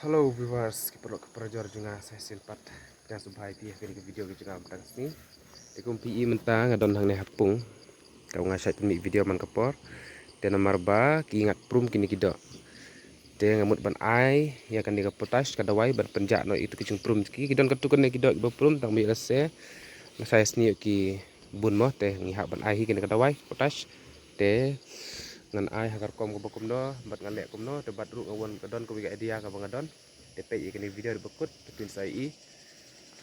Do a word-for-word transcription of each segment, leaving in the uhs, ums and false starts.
Hello viewers, ki paralok ki parajor jong nga sa shisien pat. Pdiang sngewbha ïa phi ha kane ka video ka jong nga mynta ka sngi. Te kum phi i mynta nga don hangne ha pung. Te nga shait pynmih video man ka por. Te namar ba ki ngat prum kine ki doh. Te nga mut ban ai ïa kane ka potash ka dawai ban pynjah noh ïa kitu ki jingprum ki. Ki don katto katne ki doh kiba prum tang ba ïoh lehse nga sa ïasniew ïa ki bun mo, te ngi hap ban ai hi kane ka dawai potash. Te ngan ai ha ka rukom kaba kumno bad ngan leh kumno, te bad ruh nga wan ka don kawei ka idea kaba nga don. Te peit ïa kane ka video haduh ba kut te phin sa ïohi.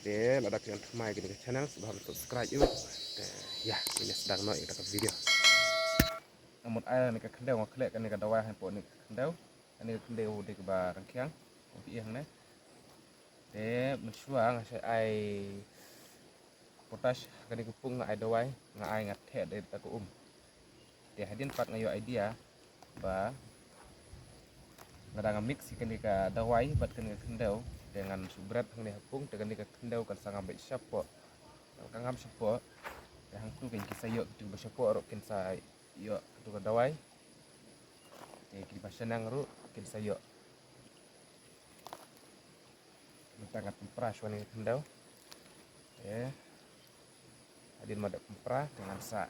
Te lada phi wan thymmai ïa kane ka channel sngewbha ban subscribe ïa u. Te ïa, ngin ïa sdang noh ïa kata ka video. Nga mut ai kane ka khyndew, nga khleh kane ka dawai hapoh kane ka khyndew. Kane ka khyndew dei kaba rangkhiang, kum phi i hangne. Te mynshuwa nga shait ai potash ha kane ka pung, nga ai dawai, nga ai nga theh da ka um. Te hadien pat nga ïoh idea ba lada nga mix ïa kane ka dawai bad kane ka khyndew, te ngan shu bret hangne ha pung, te kane ka khyndew kan sa ngam beit shapoh. Kan ngam shapoh. Te hangtu kan ki sa ïoh kitu ba shapoh ruh kin sa ïoh kitu ka dawai. Te kiba shaneng ruh kin sa ïoh. Mynta ngan pynpra shuwa kane ka khyndew. Te hadien ma da pynpra te ngan sa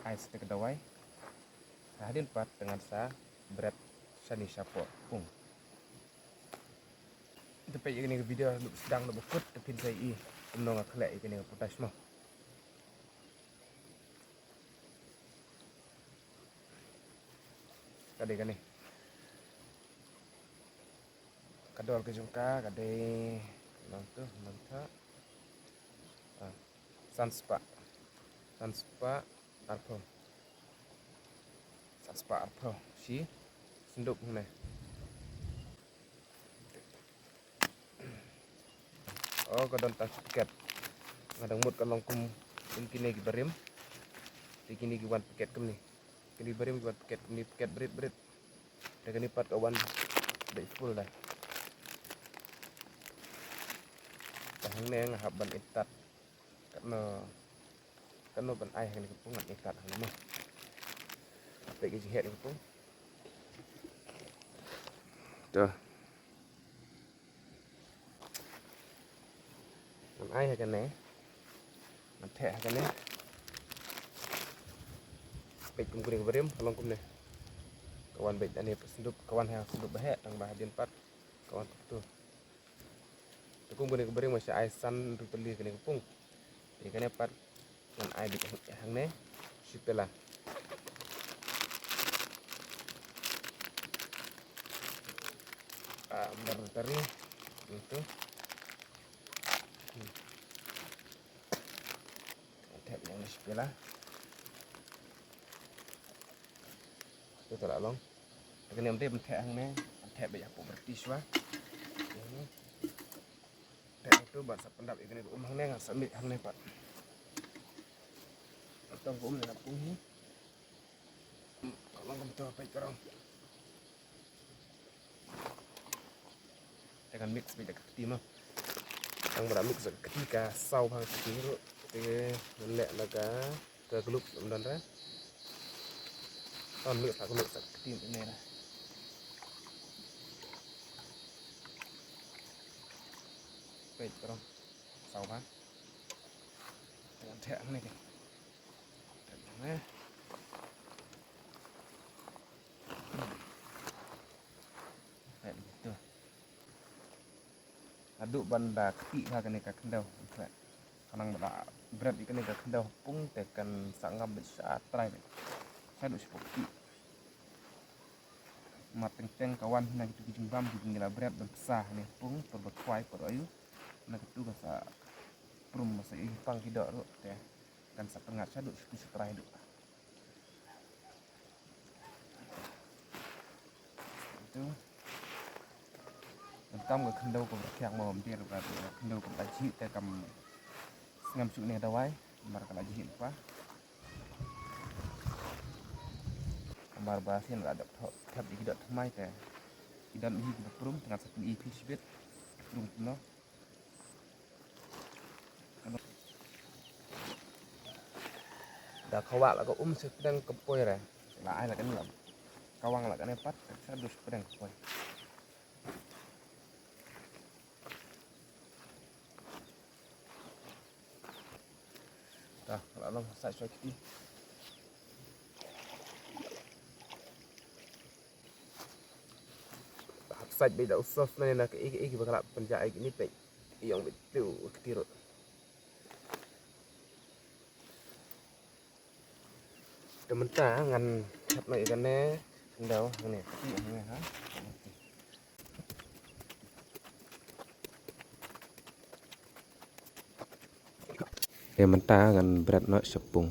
ai sa kata ka dawai. Hadien pat te ngan sa bret shane shapoh pung. Te peit ïa kane ka video haduh sdang haduh ba kut te phin sa ïohi kumno nga khleh ïa kane ka potash mo. Ka dei kane. Ka dor ka jong ka ka dei nangtu nangta. Ah, san spah. San spah arphew. San spah arphew shi syndup hangne. Oh, ka don tang shi paket. Nga dang mut ka long kum, kum kine kiba rim. Te kine ki wan paket kumne. Kine kiba rim ki wan paket kumne, paket brit brit. Te kane pat ka wan beit full da. Te hangne nga hap ban ïa tad. Katno, katno ban ai ha kane ka pung ngan ïa tad hangne mo. Peit ka jinghet kane ka pung. To. Ngan ai ha kane. Ngan theh ha kane. Peit kum kane kaba rim ka long kumne. Ka wan beit hangne pat syndup, ka wan ha syndup ba heh tang ba hadien pat ka wan pat tu. Te kum kane kaba rim nga sa ai san ruh tylli kane ka pung. Te kane pat ngan ai beit hangne shi pela. Ah, bar tari. Itu. Hmm. Thep ïa nga shi pela. Te la long. Te kane ym dei ban thep hangne, ban thep beit hapoh pyrthei shuwa. Thep ïa tu ban sa pyndap ïa kane ka um hangne, ngan sa mih hangne pat. Tang ka um ne na pung hi. Ka long kumto, peit ka rong. Te ngan mix beit da ka kti mo. Tang ba da mix da ka kti ka saw bha ka kti ruh. Te ngan leh na ka, ka gluk ym don re. Tang mix da ka gluk da ka kti ne re. Peit ka rong. Saw bha. Te ngan theh hangne. Theh hangne. Peit to. Haduh ban da kti bha kane ka khyndew. Khnang ba da bret ïa kane ka khyndew ha pung te kan sa ngam beit sha trai beit. Shaduh shapoh kti. Mar teng teng ka wan na kitu ki jingbam kiba ngi la bret ban pynsa ha ne ha pung, por ba khwai por ayu. Na kitu ka sa prum, ba sa ïohi pang ki doh ruh te kan sa pynngat shaduh sha tu sha trai haduh. Itu. Khamtam ka khyndew kaba rkhiang mo, ym dei ruh ka khyndew kaba la jhieh te kam sngem shuh ne dawai, namar ka la jhieh lypa. Namar ba sien la dep thep ïa ki doh thymmai te ki don hi kiba prum, te ngan sa pyni ïa phi shibit prum kumno. Da kawang la ka um shipdeng ka poi re. La ai la kane la kawang la kane pat, shaduh shipdeng ka poi. Long sa shwa kiti. Hap sait beit da u soft na, na ka ei ka ei ba ka la pynjah ei kini peit. Ïong beit tu kiti ruh. Te mynta ngan hap na ïa kane khyndew hangne. Kiti hangne ha. Te mynta ngan bret noh sha pung.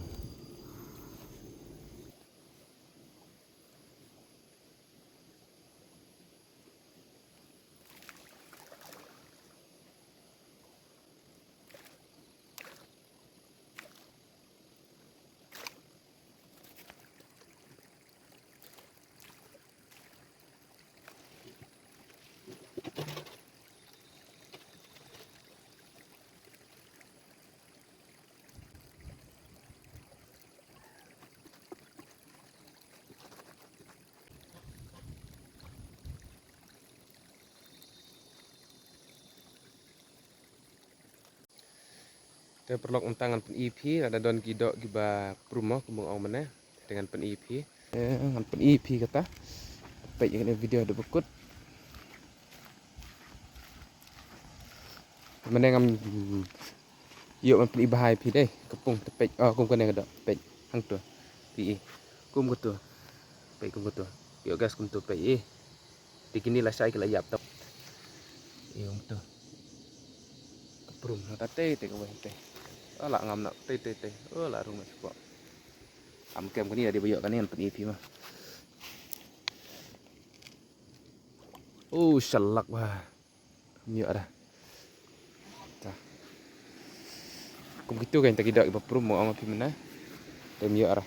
Te paralok, mynta ngan pyni ïa phi, lada don ki doh kiba prum mo, kumba ong mynne. Te ngan pyni ïa phi. Eh, ngan pyni ïa phi kata. Peit ïa kane video haduh ba kut. Mynne ngam ïoh ban pyni bha ïa phi dei. Ka pung te peit. Oh, kum kane ka doh. Peit. Hangto. Phi i. Kum kato. Peit kum kato. Ïoh guys, kumto peit i. Te kine lashai ki la ïap tau. Ïoh kumto. Ka prum hangta tei tei kawei tei. Oh, la ngam na tei tei tei. Oh, la rung na shapoh. Am kem kane la dei ba ïoh kane ngan pyni ïa phi ma. Oh, shalak ba. Ym ïoh ra. Ta. Kum kito kein ta ki doh kiba prum mo ong phi mynne. Te ym ïoh ra.